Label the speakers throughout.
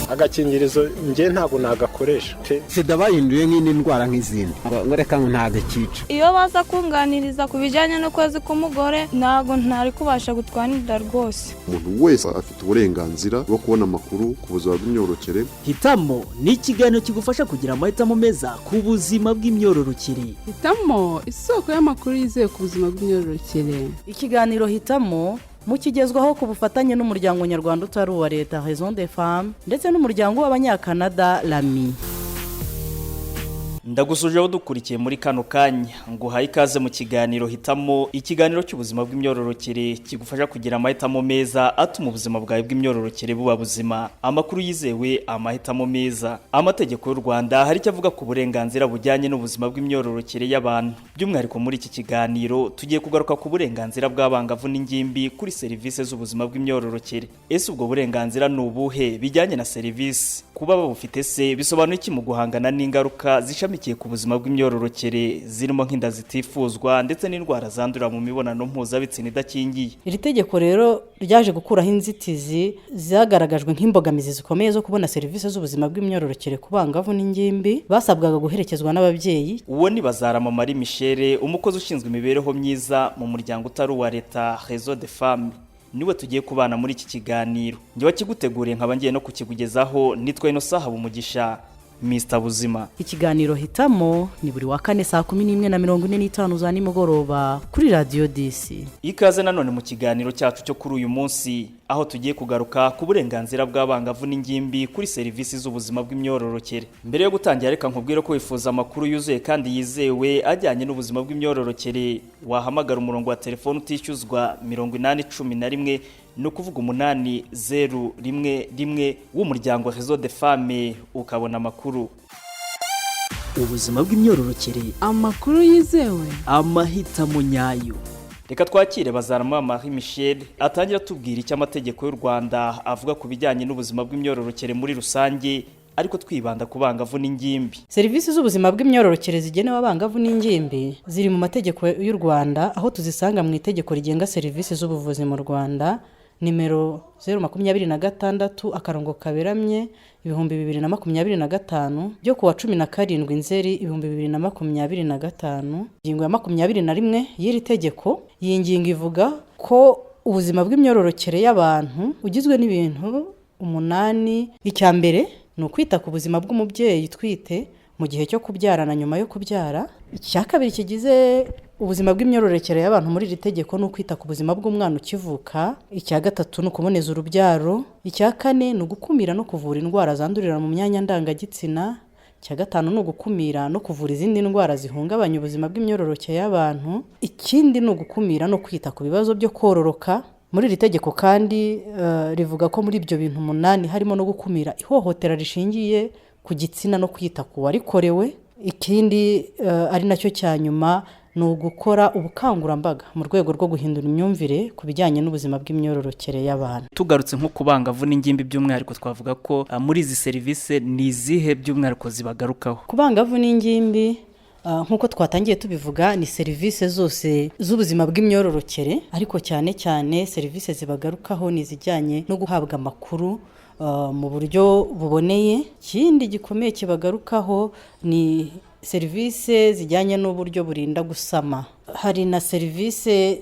Speaker 1: Agakingirizo njye ntabwo nagakoresha pe.
Speaker 2: Sida bahinduye nk'indi ndwara nk'izindi, ngo reka ngo ntabwo ikica.
Speaker 3: Iyo baza kunganiriza ku bijyanye n'ukwezi k'umugore, ntabwo ntari kubasha gutwara inda rwose.
Speaker 4: Umuntu wese afite uburenganzira bwo kubona amakuru ku buzima bw'imyororokere.
Speaker 5: Hitamo ni ikiganiro kigufasha kugira amahitamo meza ku buzima bw'imyororokere.
Speaker 6: Hitamo, isoko y'amakuru yizewe ku buzima bw'imyororokere.
Speaker 7: Ikiganiro Hitamo mukigezwaho ku bufatanye n'umuryango nyarwanda utari uwa leta Réseau des Femmes ndetse n'umuryango w'Abanyakanada Rami.
Speaker 8: Ndagusuje aho dukurikiye muri kano kanya, nguhaye ikaze mu kiganiro Hitamo, ikiganiro cy'ubuzima bw'imyororokere kigufasha kugira amahitamo meza atuma ubuzima bwawe bw'imyororokere buba buzima, amakuru yizewe, amahitamo meza. Amategeko y'u Rwanda hari icyo avuga ku burenganzira bujyanye n'ubuzima bw'imyororokere y'abantu. By'umwihariko muri iki kiganiro tugiye kugaruka ku burenganzira bw'abangavu n'ingimbi kuri serivisi z'ubuzima bw'imyororokere. Ese ubwo burenganzira ni ubuhe bijyanye na serivisi? Kuba babufite se bisobanuye iki mu guhangana n'ingaruka zishamikiye ku buzima bw'imyororokere, zirimo nk'inda zitifuzwa ndetse n'indwara zandurira mu mibonano mpuzabitsina idakingiye?
Speaker 7: Iri tegeko rero ryaje gukuraho inzitizi zagaragajwe nk'imbogamizi zikomeye zo kubona serivisi z'ubuzima bw'imyororokere ku bangavu n'ingimbi basabwaga guherekezwa n'ababyeyi.
Speaker 8: Uwo ni Bazarama Marie Michele, umukozi ushinzwe imibereho myiza mu muryango utari uwa leta Réseau des Femmes, niwe tugiye kubana muri iki kiganiro. Njye wakiguteguriye nkaba ngiye no kukikugezaho nitwa Innocent Habumugisha, Mr Buzima.
Speaker 7: Ikiganiro Hitamo ni buri wa kane saa 11:45 za nimugoroba kuri Radiyo 10.
Speaker 8: Ikaze nanone mu kiganiro cyacu cyo kuri uyu munsi, aho tugiye kugaruka ku burenganzira bw'abangavu n'ingimbi kuri serivisi z'ubuzima bw'imyororokere. Mbere yo gutangira, reka nkubwire ko wifuza amakuru yuzuye kandi yizewe ajyanye n'ubuzima bw'imyororokere wahamagara umurongo wa telefone utishyuzwa 8011, ni ukuvuga 8011, w'umuryango Réseau des Femmes, ukabona amakuru.
Speaker 5: Ubuzima bw'imyororokere,
Speaker 6: amakuru yizewe,
Speaker 5: amahitamo nyayo.
Speaker 8: Reka twakire Bazarama Marie Michel, atangira atubwira icyo amategeko y'u Rwanda avuga ku bijyanye n'ubuzima bw'imyororokere muri rusange, ariko twibanda ku bangavu n'ingimbi.
Speaker 7: Serivisi z'ubuzima bw'imyororokere zigenewe abangavu n'ingimbi ziri mu mategeko y'u Rwanda, aho tuzisanga mu itegeko rigenga serivisi z'ubuvuzi mu Rwanda nimero 026/2025 ryo kuwa 17 Nzeri 2025. Ingingo ya 21 y'iri tegeko, iyi ngingo ivuga ko ubuzima bw'imyororokere y'abantu ugizwe n'ibintu umunani. Icya mbere ni ukwita ku buzima bw'umubyeyi utwite, mu gihe cyo kubyara na nyuma yo kubyara. Icya kabiri kigize ubuzima bw'imyororokere y'abantu muri iri tegeko ni ukwita ku buzima bw'umwana ukivuka. Icya gatatu ni ukuboneza urubyaro. Icya kane ni ugukumira no kuvura indwara zandurira mu myanya ndangagitsina. Icya gatanu ni ugukumira no kuvura izindi ndwara zihungabanya ubuzima bw'imyororokere y'abantu. Ikindi ni ugukumira no kwita ku bibazo byo kororoka. Muri iri tegeko kandi rivuga ko muri ibyo bintu umunani harimo no gukumira ihohotera rishingiye ku gitsina no kwita ku warikorewe. Ikindi ari nacyo cya nyuma ni ugukora ubukangurambaga mu rwego rwo guhindura imyumvire ku bijyanye n'ubuzima bw'imyororokere y'abantu.
Speaker 8: Tugarutse nko ku bangavu n'ingimbi by'umwihariko, twavuga ko muri izi serivisi ni izihe by'umwihariko zibagarukaho?
Speaker 7: Ku bangavu n'ingimbi, nk'uko twatangiye tubivuga, ni serivisi zose z'ubuzima bw'imyororokere, ariko cyane cyane serivisi zibagarukaho ni izijyanye no guhabwa amakuru mu buryo buboneye. Ikindi gikomeye kibagarukaho ni serivisi zijyanye n'uburyo burinda gusama. Hari na serivisi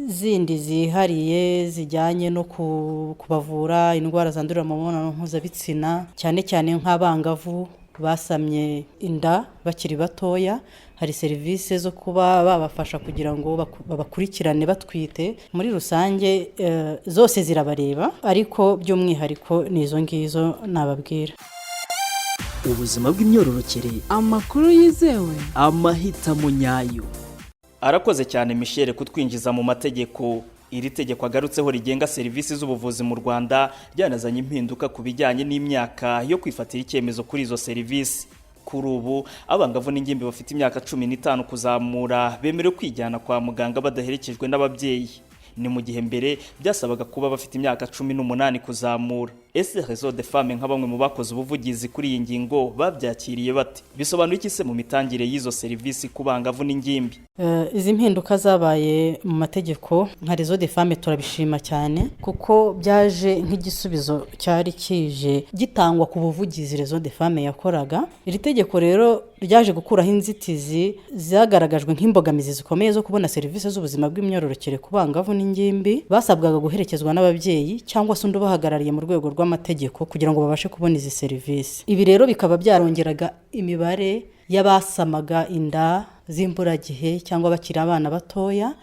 Speaker 7: zindi zihariye zijyanye no kubavura indwara zandurira mu mibonano mpuzabitsina, cyane cyane nk'abangavu basamye inda bakiri batoya. Hari serivisi zo kuba babafasha kugira ngo babakurikirane batwite. Muri rusange zose zirabareba, ariko by'umwihariko ni izo ngizo nababwira.
Speaker 5: Ubuzima bw'imyororokere,
Speaker 6: amakuru yizewe,
Speaker 5: amahitamo nyayo.
Speaker 8: Arakoze cyane Michel kutwinjiza mu mategeko. Iri tegeko agarutseho rigenga serivisi z'ubuvuzi mu Rwanda ryanazanye impinduka ku bijyanye n'imyaka yo kwifatira icyemezo kuri izo serivisi. Kuri ubu abangavu n'ingimbi bafite imyaka 15 kuzamura bemerewe kwijyana kwa muganga badaherekejwe n'ababyeyi, ni mu gihe mbere byasabaga kuba bafite imyaka 18 kuzamura. Ese Réseau de Femmes nka bamwe mu bakoze ubuvugizi kuri iyi ngingo babyakiriye bate? Bisobanuye iki se mu mitangire y'izo serivisi ku bangavu n'ingimbi?
Speaker 7: Izi mpinduka zabaye mu mategeko, nka Réseau de Femmes turabishima cyane, kuko byaje nk'igisubizo cyari kije gitangwa ku buvugizi Réseau de Femmes yakoraga. Iri tegeko rero ryaje gukuraho inzitizi zagaragajwe nk'imbogamizi zikomeye zo kubona serivisi z'ubuzima bw'imyororokere ku bangavu n'ingimbi. Basabwaga guherekezwa n'ababyeyi cyangwa se undi ubahagarariye mu rwego rw'amategeko kugira ngo babashe kubona izi serivisi. Ibi rero bikaba byarongeraga imibare y'abasamaga inda z'imburagihe cyangwa bakiri abana batoya,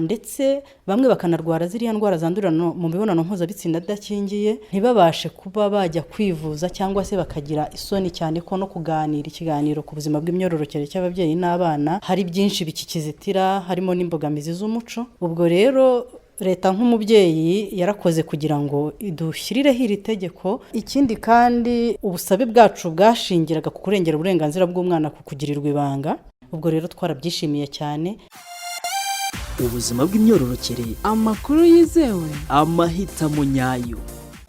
Speaker 7: ndetse bamwe bakanarwara ziriya ndwara zandurira mu mibonano mpuzabitsina idakingiye, ntibabashe kuba bajya kwivuza cyangwa se bakagira isoni, cyane ko no kuganira ikiganiro ku buzima bw'imyororokere cy'ababyeyi n'abana hari byinshi bikikizitira, harimo n'imbogamizi z'umuco. Ubwo rero leta nk'umubyeyi yarakoze kugira ngo idushyirireho iri tegeko. Ikindi kandi, ubusabe bwacu bwashingiraga ku kurengera uburenganzira bw'umwana ku kugirirwa ibanga. Ubwo rero twarabyishimiye cyane.
Speaker 5: Ubuzima bw'imyororokere,
Speaker 6: amakuru yizewe,
Speaker 5: amahitamo nyayo.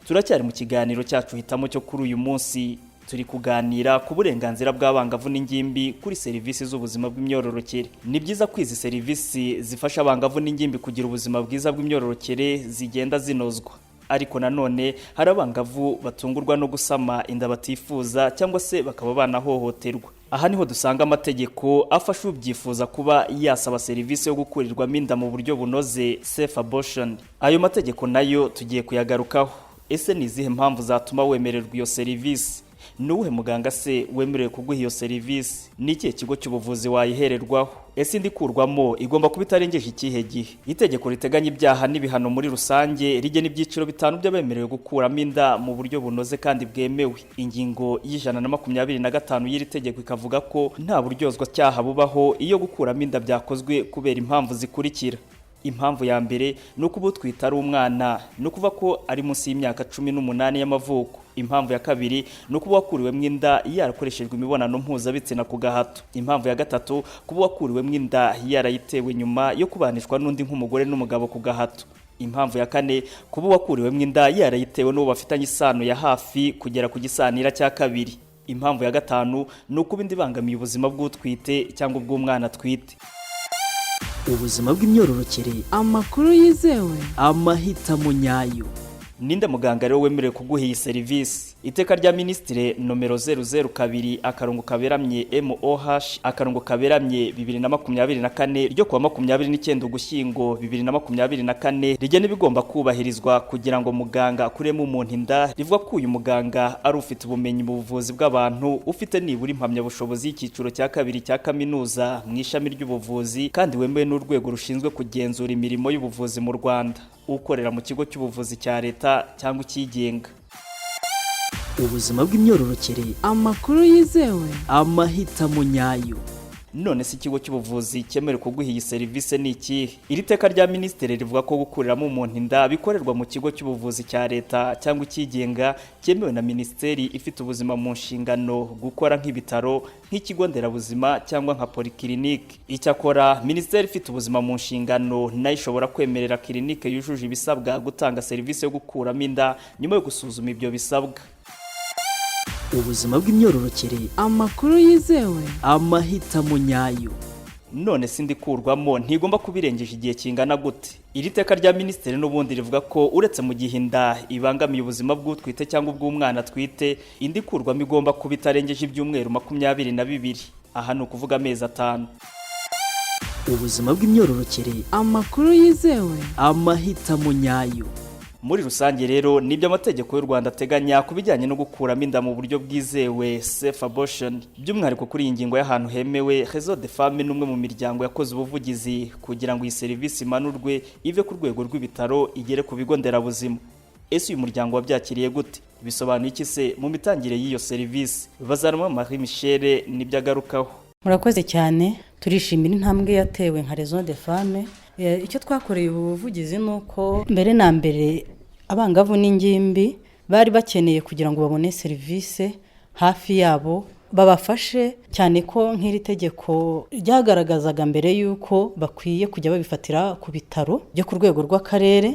Speaker 8: Turacyari mu kiganiro cyacu Hitamo cyo kuri uyu munsi. Turi kuganira ku burenganzira bw'abangavu n'ingimbi kuri serivisi z'ubuzima bw'imyororokere. Ni byiza ko izi serivisi zifasha abangavu n'ingimbi kugira ubuzima bwiza bw'imyororokere zigenda zinozwa, ariko nanone hari abangavu batungurwa no gusama inda batifuza cyangwa se bakaba banahohoterwa. Aha niho dusanga amategeko afasha ubyifuza kuba yasaba serivisi yo gukurirwamo inda mu buryo bunoze, safe abortion. Ayo mategeko nayo tugiye kuyagarukaho. Ese ni izihe mpamvu zatuma wemererwa iyo serivisi? Ni uwuhe muganga se wemerewe kuguha iyo serivisi? Ni ikihe kigo cy'ubuvuzi wayihererwaho? Ese indi ikurwamo igomba kuba itarengeje ikihe gihe? Itegeko riteganya ibyaha n'ibihano muri rusange rigena ibyiciro bitanu by'abemerewe gukuramo inda mu buryo bunoze kandi bwemewe. Ingingo ya 125 y'iri tegeko ikavuga ko nta buryozwa cyaha bubaho iyo gukuramo inda byakozwe kubera impamvu zikurikira: Impamvu ya mbere ni ukuba utwite ari umwana, ni ukuvuga ko ari munsi y'imyaka 18 y'amavuko. Impamvu ya kabiri ni ukuba wakuriwemo inda yarakoreshejwe imibonano mpuzabitsina ku gahato. Impamvu ya gatatu, kuba wakuriwemo inda yarayitewe nyuma yo kubanishwa n'undi nk'umugore n'umugabo ku gahato. Impamvu ya kane, kuba wakuriwemo inda yarayitewe n'uwo bafitanye isano ya hafi kugera ku gisanira cya kabiri. Impamvu ya gatanu ni ukuba indi ibangamiye ubuzima bw'utwite cyangwa ubw'umwana atwite.
Speaker 5: Ubuzima bw'imyororokere,
Speaker 6: amakuru yizewe,
Speaker 5: amahitamo nyayo.
Speaker 8: Ninde muganga rero wemerewe kuguha iyi serivisi? Iteka rya Minisitiri nomero 002/MOH/2024 ryo kuwa 29 Ugushyingo 2024 rigena ibigomba kubahirizwa kugira ngo muganga akuremo umuntu inda, rivuga ko uyu muganga ari ufite ubumenyi mu buvuzi bw'abantu, ufite nibura impamyabushobozi y'icyiciro cya kabiri cya kaminuza mu ishami ry'ubuvuzi kandi wemewe n'urwego rushinzwe kugenzura imirimo y'ubuvuzi mu Rwanda, ukorera mu kigo cy'ubuvuzi cya leta cyangwa icyigenga.
Speaker 5: Ubuzima bw'imyororokere,
Speaker 6: amakuru yizewe,
Speaker 5: amahitamo nyayo.
Speaker 8: None se ikigo cy'ubuvuzi cyemerewe kuguha iyi serivisi ni ikihe? Iri teka rya Minisitiri rivuga ko gukuriramo umuntu inda bikorerwa mu kigo cy'ubuvuzi cya leta cyangwa icyigenga cyemewe na Minisiteri ifite ubuzima mu nshingano, gukora nk'ibitaro, nk'ikigo nderabuzima cyangwa nka polikirinike. Icyakora Minisiteri ifite ubuzima mu nshingano nayo ishobora kwemerera kirinike yujuje ibisabwa gutanga serivisi yo gukuramo inda nyuma yo gusuzuma ibyo bisabwa.
Speaker 5: Ubuzima bw'imyororokere,
Speaker 6: amakuru yizewe,
Speaker 5: amahitamo nyayo.
Speaker 8: None se indi ikurwamo ntigomba kuba irengeje igihe kingana gute? Iri teka rya Minisitiri n'ubundi rivuga ko uretse mu gihe inda ibangamiye ubuzima bw'utwite cyangwa ubw'umwana atwite, indi ikurwamo igomba kuba itarengeje ibyumweru 22, aha ni ukuvuga amezi 5.
Speaker 5: Ubuzima bw'imyororokere,
Speaker 6: amakuru yizewe,
Speaker 5: amahitamo nyayo.
Speaker 8: Muri rusange rero nibyo amategeko y'u Rwanda ateganya ku bijyanye no gukuramo inda mu buryo bwizewe, safe abortion. By'umwihariko kuri iyi ngingo y'ahantu hemewe, Réseau de Femmes ni umwe mu miryango yakoze ubuvugizi kugira ngo iyi serivisi imanurwe ive ku rwego rw'ibitaro igere ku bigo nderabuzima. Ese uyu muryango wabyakiriye gute? Bisobanuye iki se mu mitangire y'iyo serivisi? Bazarama Marie Michele nibyo agarukaho.
Speaker 7: Murakoze cyane. Turishimira intambwe yatewe nka Réseau de Femmes. Icyo twakoreye ubu buvugizi ni uko mbere na mbere abangavu n'ingimbi bari bakeneye kugira ngo babone serivisi hafi yabo, babafashe, cyane ko nk'iri tegeko ryagaragazaga mbere y'uko bakwiye kujya babifatira ku bitaro byo ku rwego rw'akarere.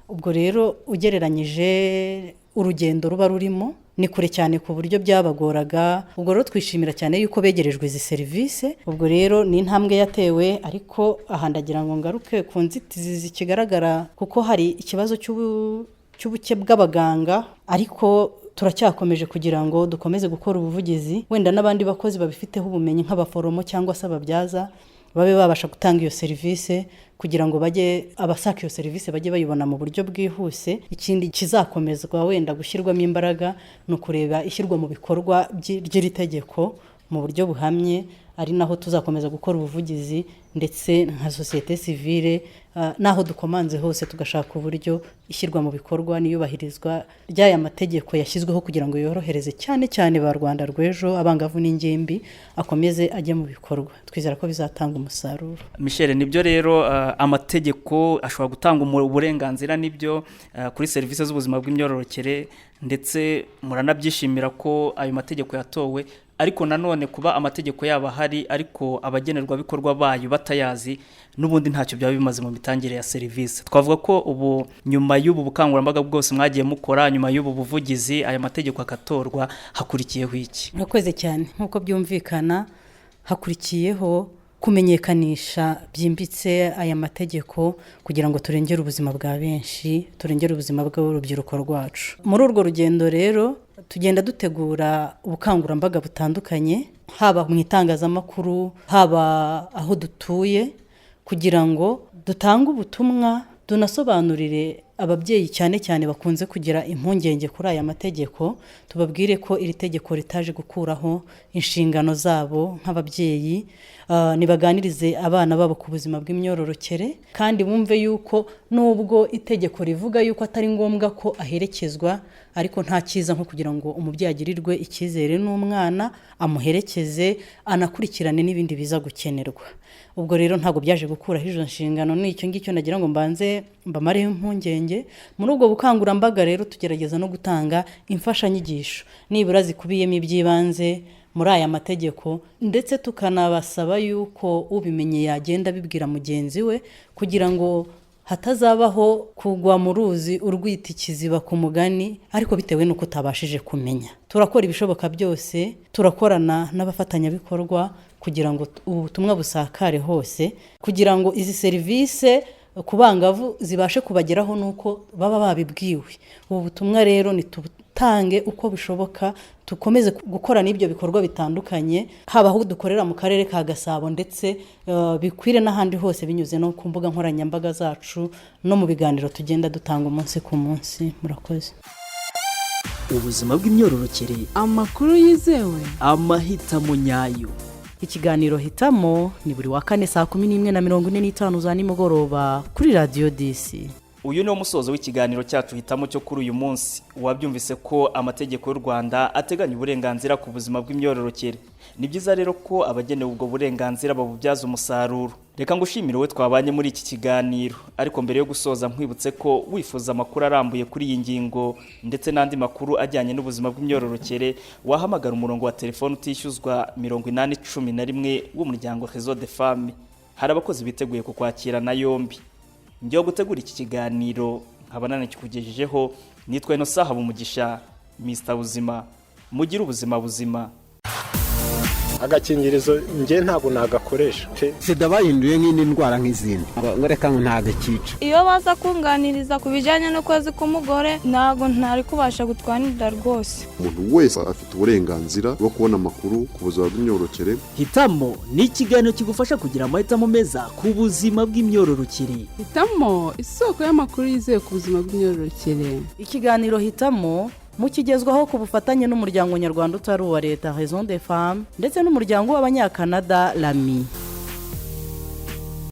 Speaker 7: Ubwo rero ugereranyije Urugendo ruba rurimo ni kure cyane ku buryo byabagoraga. Ubwo rero twishimira cyane yuko begerejwe izi serivisi. Ubwo rero ni intambwe yatewe, ariko aha ndagira ngo ngaruke ku nzitizi zikigaragara, kuko hari ikibazo cy'ubuke bw'abaganga, ariko turacyakomeje kugira ngo dukomeze gukora ubuvugizi, wenda n'abandi bakozi babifiteho ubumenyi nk'abaforomo cyangwa se ababyaza babe babasha gutanga iyo serivisi, kugira ngo bajye abashaka iyo serivisi bajye bayibona mu buryo bwihuse. Ikindi kizakomezwa wenda gushyirwamo imbaraga ni ukureba ishyirwa mu bikorwa ry'iri tegeko mu buryo buhamye, ari naho tuzakomeza gukora ubuvugizi, ndetse nka sosiyete sivile n'aho dukomanze hose tugashaka uburyo ishyirwa mu bikorwa n'iyubahirizwa ry'aya mategeko yashyizweho kugira ngo yorohereze cyane cyane ba Rwanda rw'ejo, abangavu n'ingimbi, akomeze ajye mu bikorwa. Twizera ko bizatanga umusaruro.
Speaker 8: Michelle, nibyo rero, amategeko ashobora gutanga uburenganzira, nibyo, kuri serivisi z'ubuzima bw'imyororokere, ndetse muranabyishimira ko ayo mategeko yatowe. Ariko nanone kuba amategeko yaba ahari ariko abagenerwabikorwa bayo batayazi, n'ubundi ntacyo byaba bimaze mu mitangire ya serivisi. Twavuga ko ubu nyuma y'ubu bukangurambaga bwose mwagiye mukora, nyuma y'ubu buvugizi, aya mategeko akatorwa, hakurikiyeho iki?
Speaker 7: Murakoze cyane. Nk'uko byumvikana, hakurikiyeho kumenyekanisha byimbitse aya mategeko kugira ngo turengere ubuzima bwa benshi, turengere ubuzima bw'urubyiruko rwacu. Muri urwo rugendo rero tugenda dutegura ubukangurambaga butandukanye, haba mu itangazamakuru, haba aho dutuye, kugira ngo dutange ubutumwa, tunasobanurire ababyeyi cyane cyane bakunze kugira impungenge kuri aya mategeko. Tubabwire ko iri tegeko ritaje gukuraho inshingano zabo nk'ababyeyi. Nibaganirize abana babo ku buzima bw'imyororokere, kandi bumve yuko nubwo itegeko rivuga yuko atari ngombwa ko aherekezwa, ariko nta cyiza nko kugira ngo umubyeyi agirirwe icyizere n'umwana, amuherekeze, anakurikirane n'ibindi biza gukenerwa. Ubwo rero ntabwo byaje gukuraho izo nshingano. Ni icyo ngicyo nagira ngo mbanze mbamareho impungenge. Muri ubwo bukangurambaga rero tugerageza no gutanga imfashanyigisho nibura zikubiyemo iby'ibanze muri aya mategeko, ndetse tukanabasaba yuko ubimenye yagenda abibwira mugenzi we, kugira ngo hatazabaho kugwa mu ruzi urwita ikiziba ku mugani, ariko bitewe n'uko utabashije kumenya. Turakora ibishoboka byose, turakorana n'abafatanyabikorwa kugira ngo ubu butumwa busakare hose, kugira ngo izi serivisi ku bangavu zibashe kubageraho nuko baba babibwiwe. Ubu butumwa rero nitubutange uko bishoboka, dukomeze gukora n'ibyo bikorwa bitandukanye, haba aho dukorera mu karere ka Gasabo, ndetse bikwire n'ahandi hose, binyuze no ku mbuga nkoranyambaga zacu no mu biganiro tugenda dutanga umunsi ku munsi. Murakoze.
Speaker 5: Ubuzima bw'imyororokere.
Speaker 6: Amakuru yizewe.
Speaker 5: Amahitamo nyayo.
Speaker 7: Ikiganiro Hitamo ni buri wa kane saa 11:45 za nimugoroba kuri Radiyo 10.
Speaker 8: Uyu ni wo musozo w'ikiganiro cyacu Hitamo cyo kuri uyu munsi. Wabyumvise ko amategeko y'u Rwanda ateganya uburenganzira ku buzima bw'imyororokere. Ni byiza rero ko abagenewe ubwo burenganzira babubyaza umusaruro. Reka ngushimire wowe twabanye muri iki kiganiro, ariko mbere yo gusoza nkwibutse ko wifuza amakuru arambuye kuri iyi ngingo ndetse n'andi makuru ajyanye n'ubuzima bw'imyororokere, wahamagara umurongo wa telefone utishyuzwa 8011 w'umuryango Réseau des Femmes. Hari abakozi biteguye kukwakirana yombi. Njyewe gutegura iki kiganiro nkaba nanakikugejejeho nitwa Innocent Habumugisha, Mr Buzima. Mugire ubuzima buzima.
Speaker 1: Agakingirizo njye ntabwo nagakoresha pe.
Speaker 2: Sida bahinduye nk'indi ndwara nk'izindi, ngo reka ngo ntabwo ikica.
Speaker 3: Iyo baza kunganiriza ku bijyanye n'ukwezi k'umugore, ntabwo ntari kubasha gutwara inda rwose.
Speaker 4: Umuntu wese afite uburenganzira bwo kubona amakuru ku buzima bw'imyororokere.
Speaker 5: Hitamo ni ikiganiro kigufasha kugira amahitamo meza ku buzima bw'imyororokere.
Speaker 6: Hitamo, isoko y'amakuru yizewe ku buzima bw'imyororokere.
Speaker 7: Ikiganiro Hitamo mukigezwaho ku bufatanye n'umuryango nyarwanda utari uwa leta Raison de Femme, ndetse n'umuryango w'Abanyakanada Lami.